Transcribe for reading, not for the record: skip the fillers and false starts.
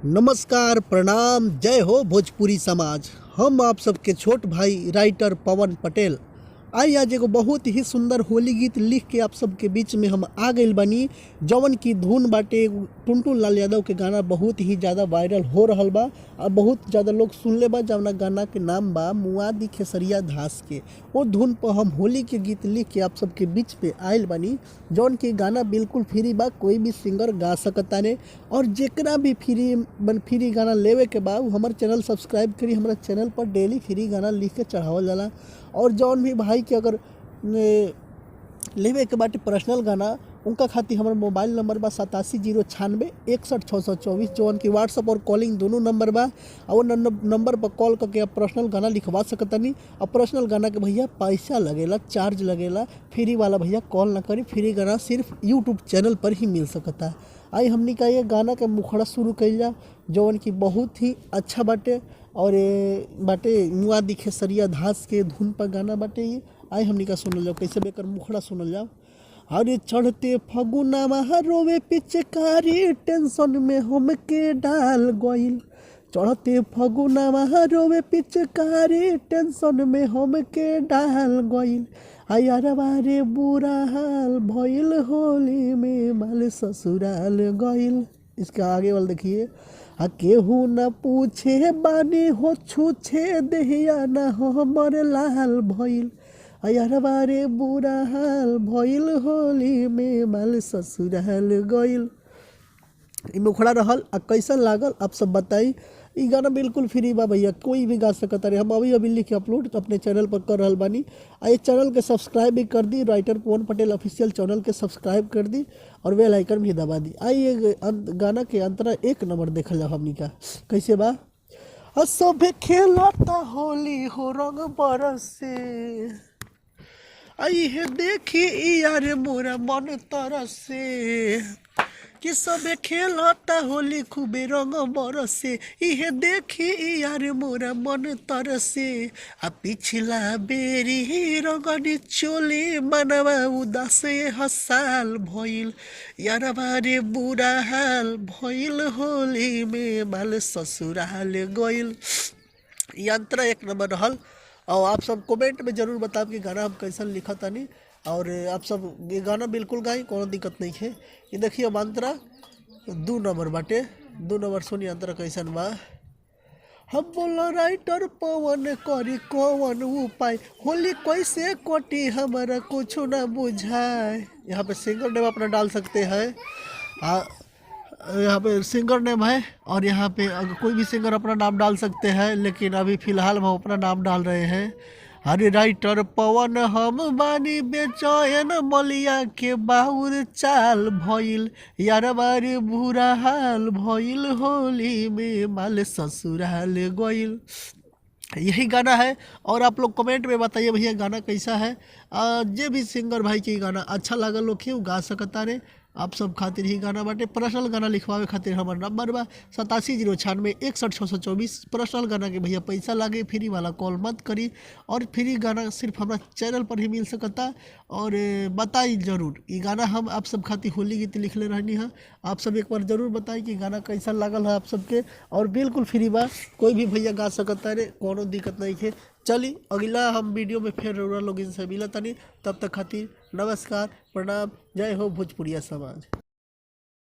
नमस्कार, प्रणाम, जय हो भोजपुरी समाज। हम आप सबके छोट भाई राइटर पवन पटेल आई आज एगो बहुत ही सुंदर होली गीत लिख के आप सबके बीच में हम आ गइल बानी, जवन की धुन बाटे टुनटुन लाल यादव के गाना बहुत ही ज़्यादा वायरल हो रहल बा और बहुत ज़्यादा लोग सुनले बा। जवना गाना के नाम बा मुआदी खेसरिया धास के, वो धुन पर हम होली के गीत लिख के आप सबके बीच में आयल बानी, जौन की गाना बिल्कुल फ्री बा, कोई भी सिंगर गा सकताने। और जेकरा भी फ्री मन फ्री गाना लेवे के बा उ हमर चैनल सब्सक्राइब करी। हमरा चैनल पर डेली फ्री गाना लिख के चढ़ावल जाला। और जौन भी भाई के अगर लेवे के बाटे पर्सनल गाना, उनका खातिर हमर मोबाइल नंबर बा 8709 61 624, जौन की व्हाट्सअप और कॉलिंग दोनों नंबर बा। और वो नंबर पर कॉल करके आप पर्सनल गाना लिखवा सकतानी। और पर्सनल गाना के भैया पैसा लगेला, चार्ज लगेला, फ्री वाला भैया कॉल ना करी। फ्री गाना सिर्फ यूट्यूब चैनल पर ही मिल सकता। आई हमनी का ये गाना के मुखड़ा शुरू कइल जा, जौन की बहुत ही अच्छा बाटे। और ये बाटे मुआ दिखे सरिया धास के धुन पर गाना बाटे ये। आई हमनी का सुनल जाओ कैसे बेकर मुखड़ा सुनल जाओ। अरे चढ़ते फगुनावा रोवे पिचकारी, टेंशन में हमके डाल गइल। चढ़ते फगुनावा रोवे पिचकारी, टेंशन में हमके डाल गइल। अयरवा रे बुरा हाल भइल होली में माल ससुराल गइल। इसका आगे वाला देखिए, आ केहू न पूछे बानी हो छूछे देहिया न हमर लाल भइल। अयरवा रे बुरा हाल भइल होली में माल ससुराल गइल। ई मुखड़ा रहल आ कैसन लागल आप सब बताई। ई गाना बिल्कुल फ्री बा भैया, कोई भी गा सकता रहे। हम अभी अभी लिख के अपलोड अपने चैनल पर कर रहल बानी। आ ये चैनल के सब्सक्राइब भी कर दी, राइटर पवन पटेल ऑफिशियल चैनल के सब्सक्राइब कर दी और बेल आइकन भी दबा दी। आई ये गाना के अंतरा एक नंबर देखल जाओ हमनी का कैसे बा। आ सभे खेलता होली हो रंग बरसे, आई हे देखी यार मोरा मन तरसे। कि सबे खेलता होली खूबे रंग बरसे, इहे देखी यार मोरा मन तरसे। आ पिछला बेरी रंगनी चोली मनवा उदासे हसाल भइल। यारवा रे बुरा हाल भइल होली में माल ससुराल गइल। यंत्र एक नंबर रहल। और आप सब कमेंट में ज़रूर बताब कि गाना हम कैसन लिखतानी। और आप सब ये गाना बिल्कुल गाई, कोनो दिक्कत नहीं है। ये देखिए अब अंतरा 2 नंबर बाटे, 2 नंबर सुनी अंतरा कैसन बा। हम बोलो राइटर पवन करी कौन उपाय, होली कैसे कटी हमारा कुछ ना बुझाए। यहाँ पे सिंगर नेम अपना डाल सकते हैं। यहाँ पे सिंगर नेम है और यहाँ पे अगर कोई भी सिंगर अपना नाम डाल सकते हैं, लेकिन अभी फ़िलहाल हम अपना नाम डाल रहे हैं। अरे राइटर पवन हम बानी बेचैन मलिया के बाउर चाल भइल। यारवा रे बुरा हाल भइल होली में माल ससुराल गइल। यही गाना है। और आप लोग कमेंट में बताइए भैया गाना कैसा है। जे भी सिंगर भाई के गाना अच्छा लागल लोग उ गा सकता रे। आप सब खातिर ही गाना बाटे। पर्सनल गाना लिखवावे खातिर हमार नंबर बा 8709 61 624। पर्सनल गाना के भैया पैसा लागे, फ्री वाला कॉल मत करी। और फ्री गाना सिर्फ हमारा चैनल पर ही मिल सकता। और बताई जरूर ये गाना हम आप सब खातिर होली गीत लिखले रहनी है। आप सब एक बार जरूर बताई कि गाना कैसा लागल है आप सबके। और बिल्कुल फ्री बा, कोई भी भैया गा सकता रे, कोनो दिक्कत नहीं है। चली अगला हम वीडियो में फिर रउरा लोग इनसे मिलतानी। तब तक खातिर नमस्कार, प्रणाम, जय हो भोजपुरिया समाज।